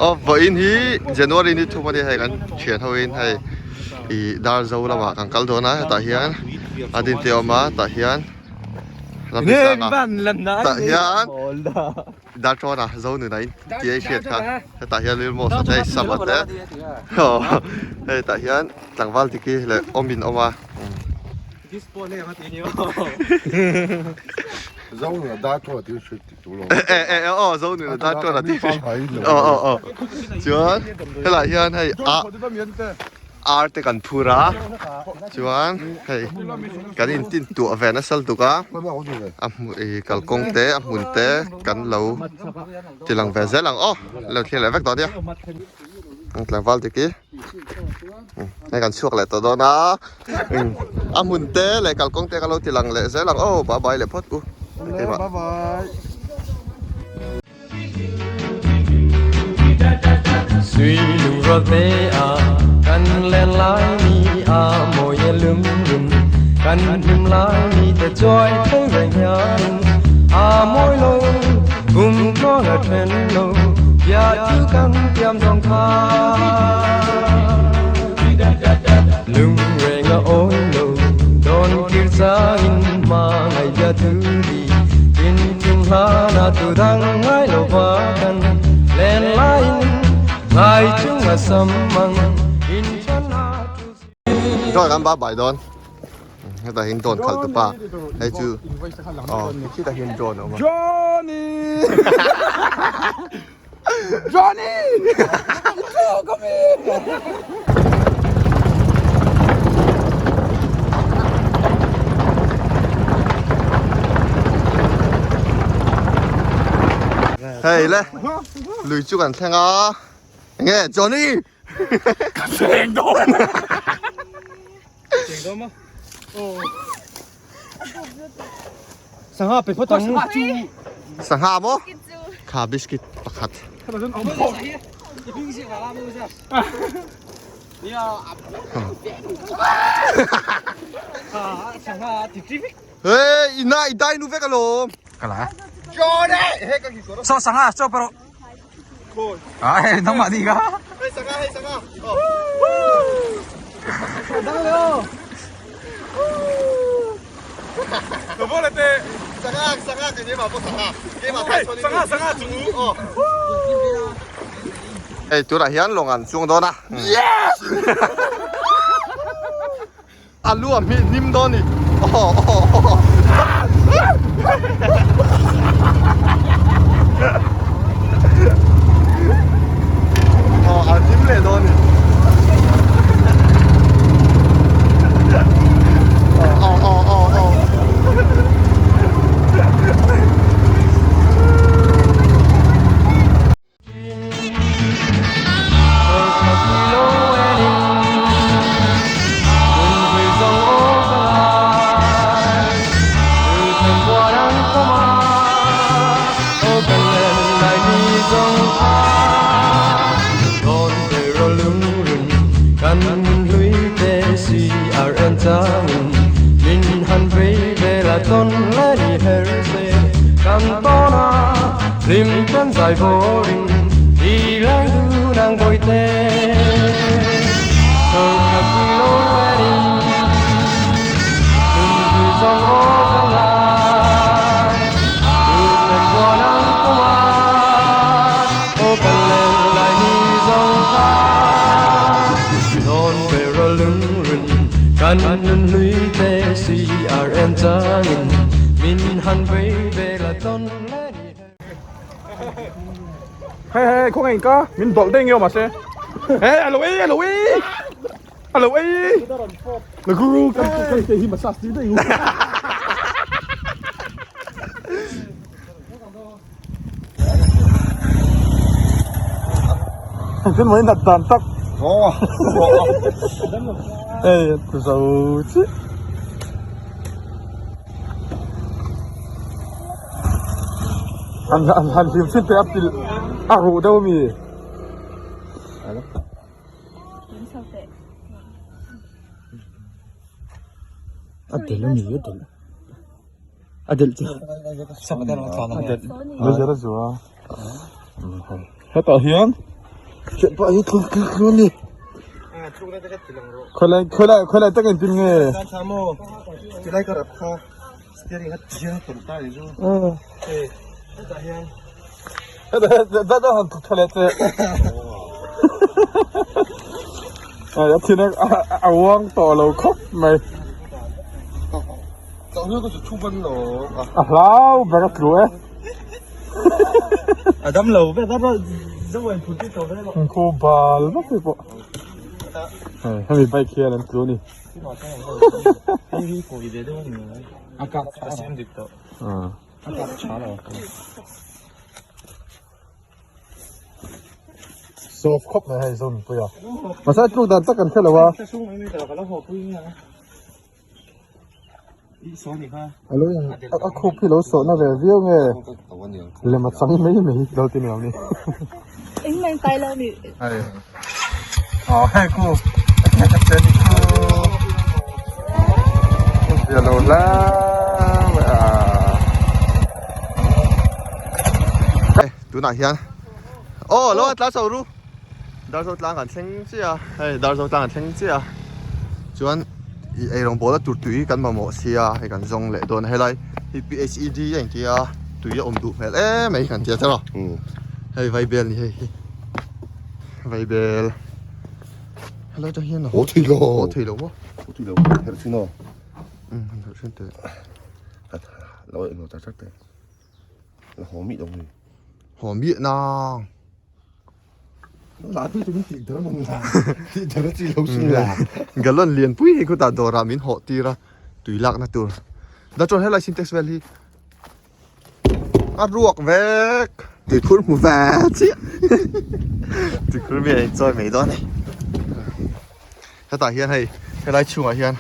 Aw vawiin hi January ni thum a nia hei kan thian ho in hei ih Darzo lamah kan kal dawn a hetah hian a din te a awm a tah hian lam hi sang a tah hian Darṭawna Zonuna in tih a i hriat kha hetah hian Lilmosa te hei Sama te aw hei tah hian tlangval diki leh awmin a awm a. Aw Zonuna Darṭawna tih aw aw aw chuan helaiah hian hei a. Ar te kan phur a chuan hei kan in tin tuah ve nasa lutuk a a hmu ih kalkawng te a hmun te kan lo ti lang ve zel ang aw lo thlir leh vek dawn nia tlangval dik hi hei kan chhuak leh tawh dawn a a hmun te leh kalkawng te kan lo ti lang leh zel ang aw bye bye leh phawt u bye bye. Suy lung rual te a kan len lai ni a mawi e lung run kan hlim lai ni te chawi thei reng hian a mawi lo kum tluang a then lo bia chu kan tiam zawng kha lung reng a awi lo dawn kir changin ma ngai bia thu di tin chung hlan a tu dang ngai lo va kan len laiin ngai chung a sam mang in than a tu Drone an ba bai dawn hetah hian drone khalh tu pa hei chu aw khitah hian drone a awm a Johnny Johnny Come here Hei le lui chu kan thleng a enge Johnny Ka cheng dawn Cheng dawn maw Sangha pe phawt ang. Sangha maw? Kha biscuit pakhat. Hey, ina i dai nu vek alawm. Kala. Johnny! He ka ki kawr. So sangha so pero. Ah, hey, nang mah ni ka. Hei sangha, hei sangha. Oh. Sangha, sangha ke ni ma po sangha. Ke ma thai choni. Sangha, sangha chu. Oh. Hei tunah hian lawng an chuang dawn a. Yes! A lu a hmih hnim dawn ni. Aw aw aw. Aw a hnim leh dawn ni. Aw aw aw aw. Hlim ten zai vawrin i lai du nang bawi te Thơ kha khi lo wedding Nun vui dòng ô vang lai Từ thềm qua nắng có ma Ô cần lên lại ni dòng tha Non về rồi lưng rừng Kan nun lui te CRN changin Min han vei ve la ton le ni Hei hei khawngaih ka min dawlh daih nge awm mahse he a lo ei a lo ei a lo ei la guru kan kan ke hi massage tir daih u Engtin mai nat dan tak Hei a zo chiah. Han han han hlim chin teh a pilh a ruh deuh ami? A del ami a del a del chu a del a zir a zuah a hetah hian. Thianpa hi tlu tlu tlu a ni. Khawilai khawilai khawilai tak in pin nge? Da da han tha leh che. A thin a uang tawh lo khawp mai. A hlau ber a tlu e. A dam lo ve da zo in phut ti to ve lo. Khu bal vak te pawh. Hei hemi bike hian an tlu a ni. Hei hi kawi ve deuh a ni mai. A kap a siam dik tawh. A kap tha lo. Soft khawp mai hei zo mipui a. Mahse tluk dan tak kan hre lo a. Alo in a khup hi lo sawh na ve viau nge lem a chang mai mai lo ti ni. Eng mai pai lo ni. Hei. Aw hei khu. Ka che ni khu. Zia lo la. Tunah hian aw lo tla chho ru. Darzo tlang kan thleng chiah a hei Darzo tlang kan thleng chiah a chuan ih eirawng bawlna tur tui kan mamawh sia hei kan zawng leh dawn a helai hi P H E D a inti a tui a awm duh hmel em mai kan tia tawh hei vaibel ni hei hi vaibel helai atang hian haw thei lo haw thei lo maw haw thei lo herh thin aw herh thin teh lo englo char char teh la haw mih lo ni haw mih nang. Gallon lian pui hi khutah dawrah min hawh tir a tui lakna tur da chuan helai sintex vel hi a ruak vek tuikhur hmu ve chiah tuikhur mi a inchawi mai dawn a ni hetah hian hei helai chhungah hian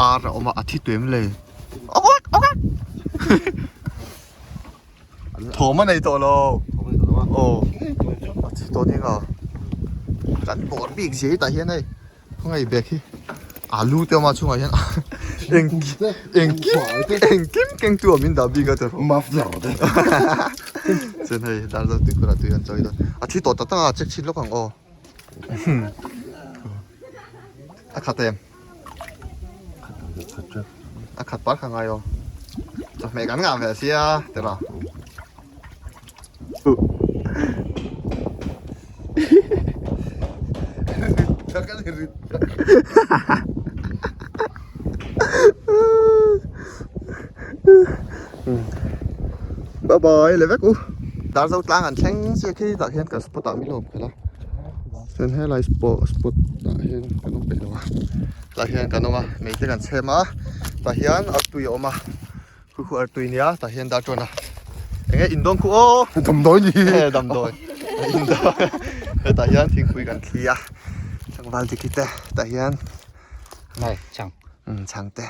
ar a awm a a thi tuem le Thawm a nei tawh lo. Aw. A thi tawh ding a. Kan bawr bik zia hi tah hian hei. Khawngaih bag hi alu te awm a chhungah hian eng engkim engkim keng tu a min dah bik a tawh. Muffler te. Chuan hei dar zo tuikhur ah tui an chawi dawn. A thi tawh tak tak a check chhin lawk ang aw. A khat em? A khat par kha ngai aw. Chawhmeh kan ngah ve sia tira. Bye bye le vek u. Darzo tlang an thleng chiah khi tah khian kan spot ah min awm khelh a. Chuan helai spot spot ah hian kan awm peih lo a. Tah hian kan awm a mei te kan chhem a tah hian artui a awm a khu khu artui nia tah hian dar tawn a eng nge indawm khu aw Damdawi ni damdawi indawm hetah hian thingpui kan thli a tlangval diki te tah hian chhang chhang te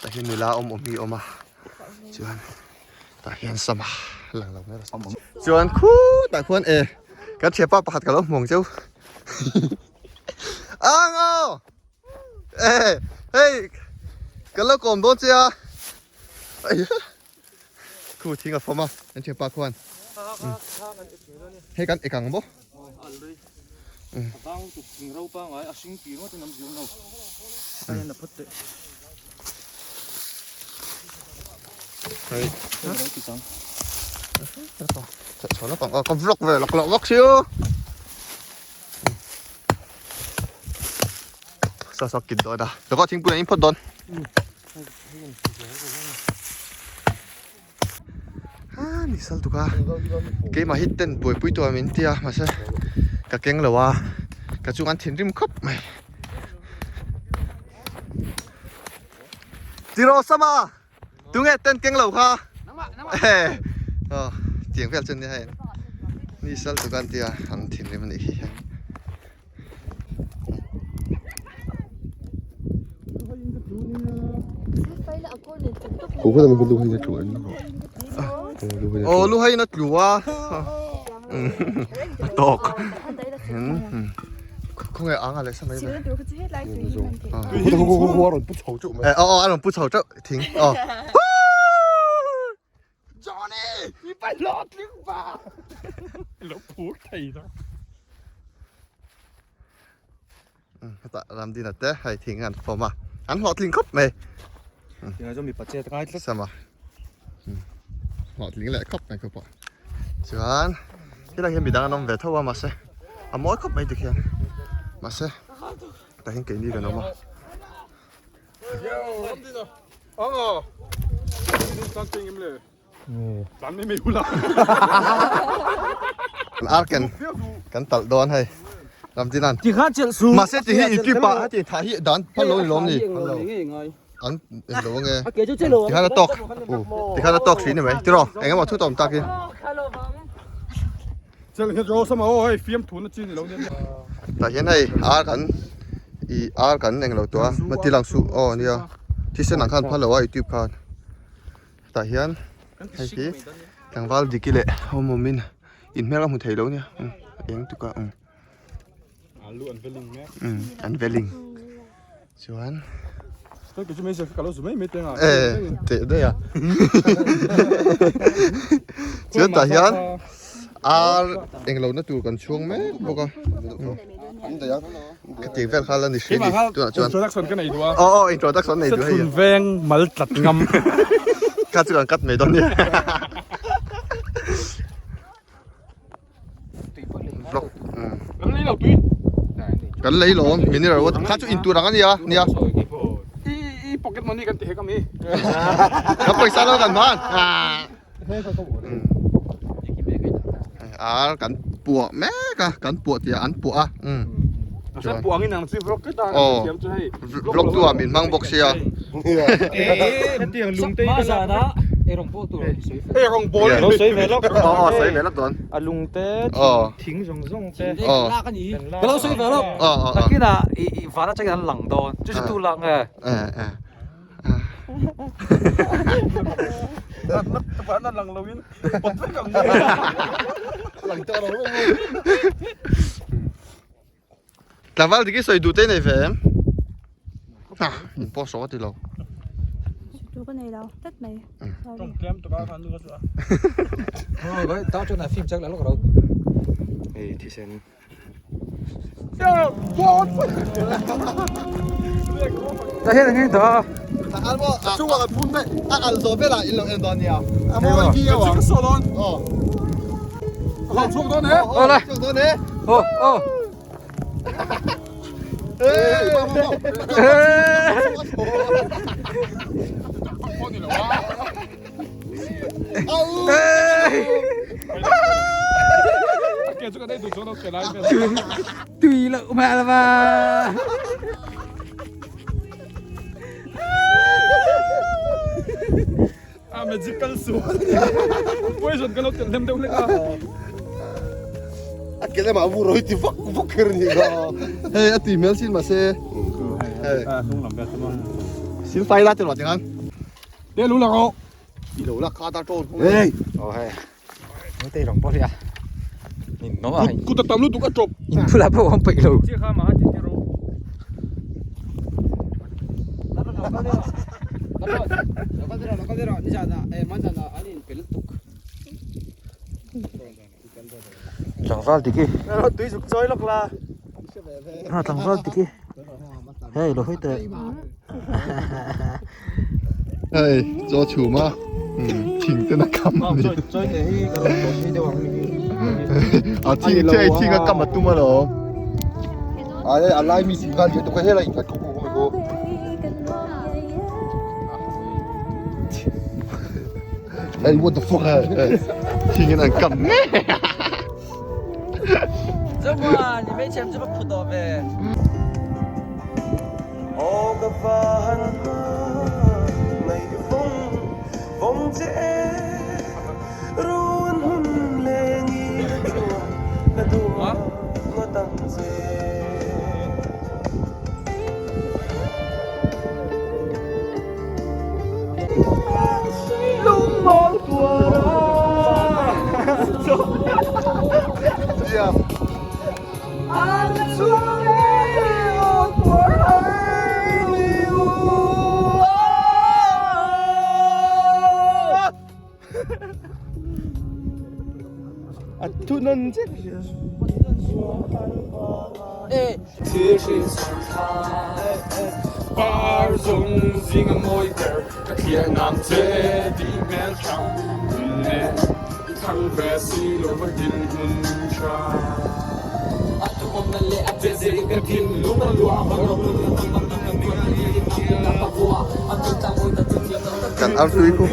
tah hian nula awm awm hi a awm a chuan tah hian sama lang lo mai chuan khutah khuan e kan thianpa pakhat ka lo hmu ang cheu ang aw e hei kan lo kawm dawn che a khu thing a fawm a kan thianpa khuan hei kan ek ang maw Ka vlog ve lak loh vak siu sa sa kit dawn a laka thingpui an in phawt dawn ha ni sal tuk a keimah hi tent buaipui tur min tia mahse ka keng lo a ka chung an thinrim khawp mai tiraw sama tunge tent keng lo kha tiang vel chu nia hei ni sal tuk an tia an thinrim anih hi. Aw lu hai na tlu a a tawk khawnge ang a leh sa mai ve aw aw a rawn pu chho teuh thing aw Johnny i pa hlawhtling pa lo phur thei ta. Hetah Ramdina te hei thing an fawm a, an hlawhtling khawp mai. Tinga chu mipa chet ngai tlat. Sama. Hlawhtling leh khawp mai khawp a. Chuan helai hian midang an awm ve tho a mahse a mawi khawp mai tikhian. Mahse tah hian keini kan awm a. Ramdina. Anga. Ar ken kan talh dawn hei Ramdinan mahse ti hi YouTube ah heti thah hi dan phal lo ni lawm ni an en lo ange tikhan a tawk u tikhan a tawk hri ni mai tiraw eng emaw thu tawm tak hi tah hian hei ar kan ih ar kan englo tawh a hmati lang suh aw nia thisen ang khan phal lo a youtube khan. Tah hian hei hi tlangval Diki leh awmawmin inhmel a hmu thei lo nia eng tuk a an veling chuan e teh daih a chuan tah hian ar englo na tur kan chhung mek bawk a. Ka tih vel kha la ni hri ni tunah chuan introduction ka nei duh a aw aw introduction nei duh hei thun veng mal tlat ngam kha chu kan cut mai dawn nia vlog kan lei lo tui kan lei lo mineral water kha chu in tur ang ania nia i i pocket money kan ti hek ami ka pawisa lo kan hman Ar kan puah mek a, kan puah tih ah an puah a. Chuan puah angin ang chi vlog ka ta thiam chu hei. Vlog tu ah min hmang bawk sia. Hetiang lung te hi ka la Ei rawng bawl Lo sawi ve lawk. Aw aw sawi ve lawk dawn. A lung te thing zawng zawng te. Ka lo sawi ve lawk. Takinah i van atangin an lang dawn. Chu chu tu lang nge? Tlangval dik i sawi duh te nei ve em? Ha, in pawh saw ka ti lo. Tu ka nei lo tlat mai. Tawng tlem tak a khan nu ka chu a. Ta chuan a film chak leh lawk ro. Hei thisen. Ta hian eng dah. A al zawh velah in lo en dawn nia. A mawi viau ang. Aw. Chhuak dawn e. Aw le. Chhuak dawn e. Aw aw. Tùy lậu mẹ là mà. A magical su. Poison ka lo tel hnem deuh hlek a. A ke lamah vu roi ti vak vak kher ni ka. Hei a tui hmel sin mahse. Hei. A hnung lam vel chu maw. Sil fai la ti rawh tingan. Te lu la rawh. I lo la kha ta ṭawn khawng. Hey. Aw hei. Ni te rong pawh hi a. Nin nawm a hei. Kut a tam lutuk a ṭawp. In phula pawh awm peih lo. Chi kha mah a ti ti rawh. Tlangval dik i. Tui zuk chawi lawk la. Ha tlangval dik i. Hei lo hawi teh. Hei chaw chhum a thing ten a kam a ni. Chawi teh hi ka lo tawh phei deuh ang ni. A thing thing thing a kam a tum alawm. A a lai mi sing khan lian tuk a helai in khat kho kho mai ko. Hey what the fuck thing in an kam nge. Zomuan, i mei chem chu va phu tawh ve. Kan artui khu.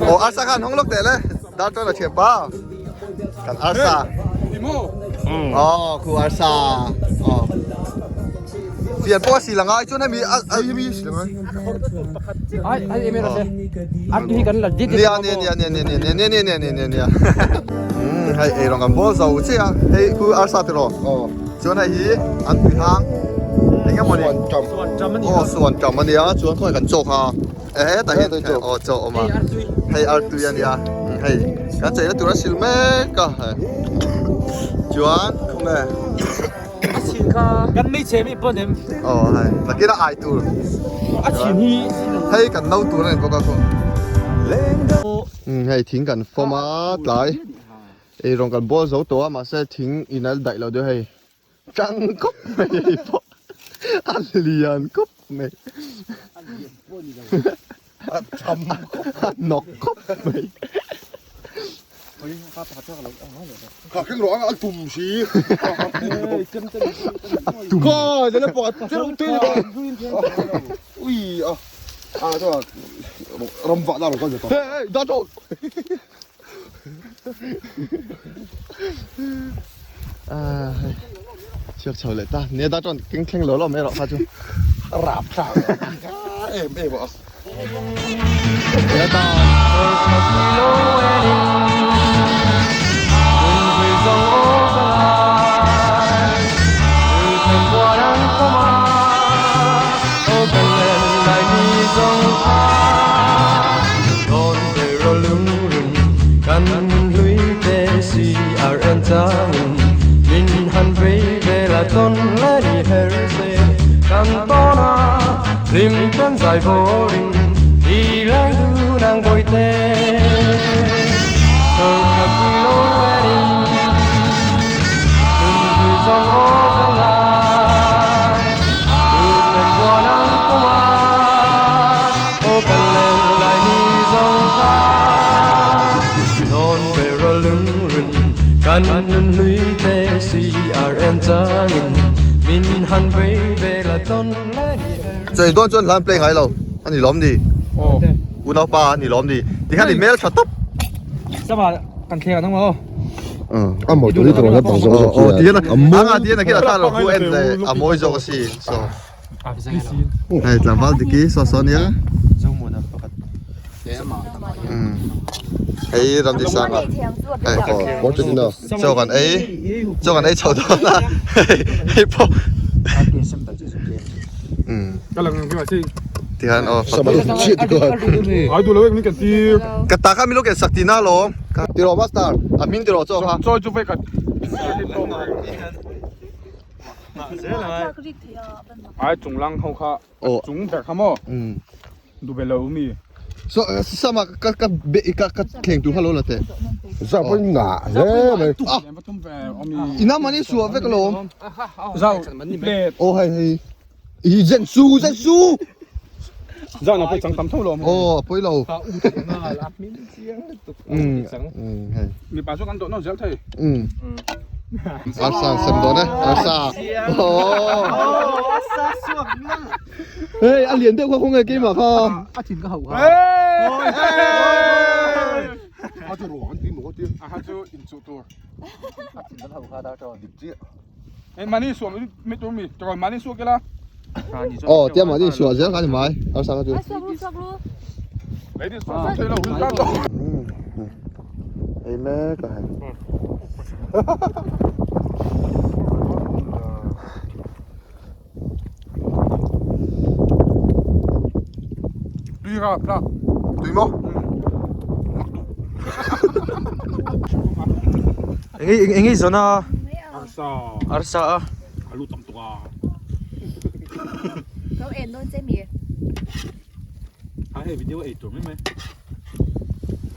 Aw arsa khan hawng lawk teh le. Dar chuan a thiam pa. Kan arsa. Aw khu arsa. Aw. Fian pawh a si la ngai chuan hemi a hemi si la ngai. Ai ai em em se. Artui hi kan la dit. Nia nia nia nia nia nia nia nia nia nia nia nia. Hei ei rawng kan bawl zo chiah a. Hei khu arsa tiraw. Aw. Chuan hei hi an tui hang. Eng emaw ni? Suan tam a ni. Aw suan tam a nia. Chuan khawnge kan chaw kha. Ehe tah hian aw chaw a awm a. Hei artui a nia. Hei kan cheina tur a sil mek a. Chuan khawnge. A chhin kha kan hmeichhe mi pawn em. Aw hei nakin a ai tur. A chhin hi. Hei kan no tur a ni bawk a khaw. Hei thing kan fawm a tlai. Ei rawng kan bawl zo tawh a mahse thing in a daih lo deuh hei tang khawp mai hei pawh a lian khawp mai a tham khawp a nawk khawp mai. Kha keng rawh a tum si. A tum. Kha zela pawh a tum tui. Ui a a chuan ram vah na rawn kal ve tawh. Hey hey dah tawh. Chhiak chho leh ta nia da chuan keng thleng lo lo mai erawh kha chu rap thlak em em a. Nia ta. Chei dawn chuan hlan play ngai lo a ni lawm ni unaupa a ni lawm ni tikhan i hmel tha tawp. Sama kan thleng ang maw. A mawi tur hi tur ang bang zawk zawk hi a. Tian a tian a khin a thla lo khu en le a mawi zawk a si so. Hei tlangval diki saw saw nia. Hei Ramdi Sanga. Hei chaw kan ei chaw kan ei chho dawn a hei pawh. Tihan aw ka ta kha min lo ken sak tihna alawm tiraw master a hming tiraw chaw kha Ai chung lang ho kha chung ber kha maw duh ve lo mi. So sama ka ka be ka ka thleng tur kha lo la teh. Zau pawh in ngah hle mai. Ina mani suah vek alawm. Zau plate. Aw hei hei. I zen su zen su. Zau na pawh chang tam tho lawm. Aw a pawi lo. Mipa chu kan dawh nawh zel thei. Arsa an sem dawn e arsa. Hei a lian deuh kha khawnge keimah kha. A thin ka hauh kha. A chu ruang an ti maw tia. A ha chu inchuh tur. A thin kan hauh kha dar chuan. Dik chiah. Hei mahni suah mi tur mi tawrh mahni suak ila. Aw tia mahni suah zel kha ni mai arsa kha chu. A suak lu suak lu. Ladies suah suak thei lo hun tan tawh. Ei mek a hei. Tui rap la. Tui maw? Eng eng ei zawn a? Arsa. Arsa a. Alu tam tuk a. Lo en dawn che mi. A hei video ei tur mai mai.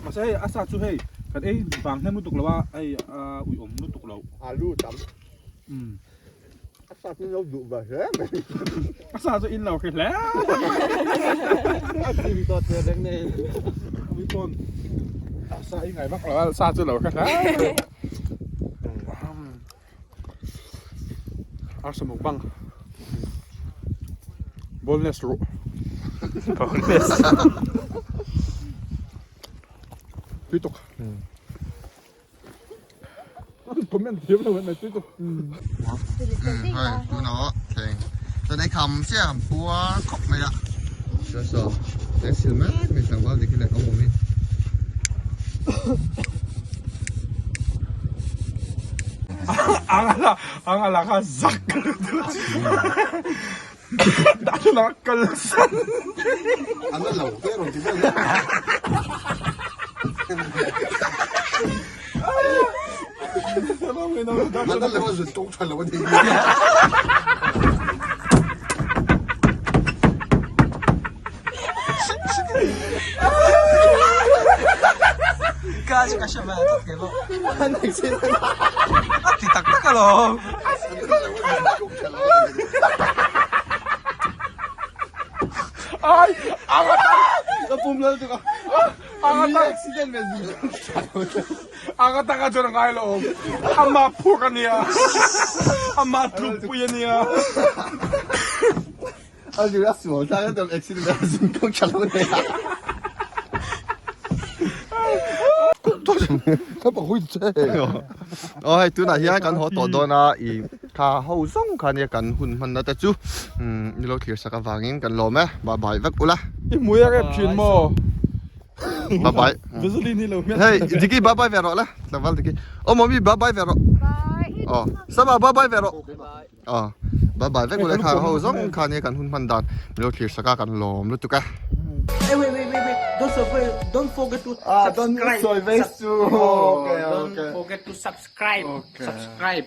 Mahse hei a sa chu hei. Kan ei vang hnem lutuk lo a, hei a uiawm lutuk lo. Alu tam. Umm. A sa chu lo duh ve hle mai. A sa chu in lo hri hle mai. A chim tawh che reng nei. Ui pawn a sa i ngai vak lo a, sa chu lo hre hle mai. Arsa mukbang. Boneless ruh. Boneless. Tui tuk. Comment thiam lo mai tui tuk. Hei tunah thleng chuan ei kham chiah kan puar khawp mai a chuan saw thleng sil mek mai tlangval dik hi leh awm awmin. Ang ala kha zak dah chu na kal san. An la lo te rawn ti vel. An la lo a zut tawng tha lo a ni. Ka chu ka hre mai a that kei pawh. A ti tak tak alawm. Ai, ang ata. Ka pum lal tuk a. Ang ata. Accident ve zut. Ang ata ka chuan a ngai lo awm. Ama phur a nia. Ama tlukpui a nia. A zir a sual thlak a tam accident a zin kawng tha lo nei a. Ka pa hui che. Aw hei tunah hian kan haw tawh dawn a i kha ho zawng kha nia kan hun hmanna te chu ni lo thlir sak avangin kan lawm e bye bye vek ula. I hmui a rep thin maw? Bye bye. Vaseline hi lo hmel. Hei Diki bye bye ve rawh le tlangval Diki. Aw mawmi bye bye ve rawh. Bye. Aw Sama bye bye ve rawh. Aw bye bye vek ule kha ho zawng kha nia kan hun hman dan min lo thlir sak a kan lawm lutuk a. Hey wait wait wait wait don't forget don't forget to subscribe Okay don't forget to subscribe subscribe.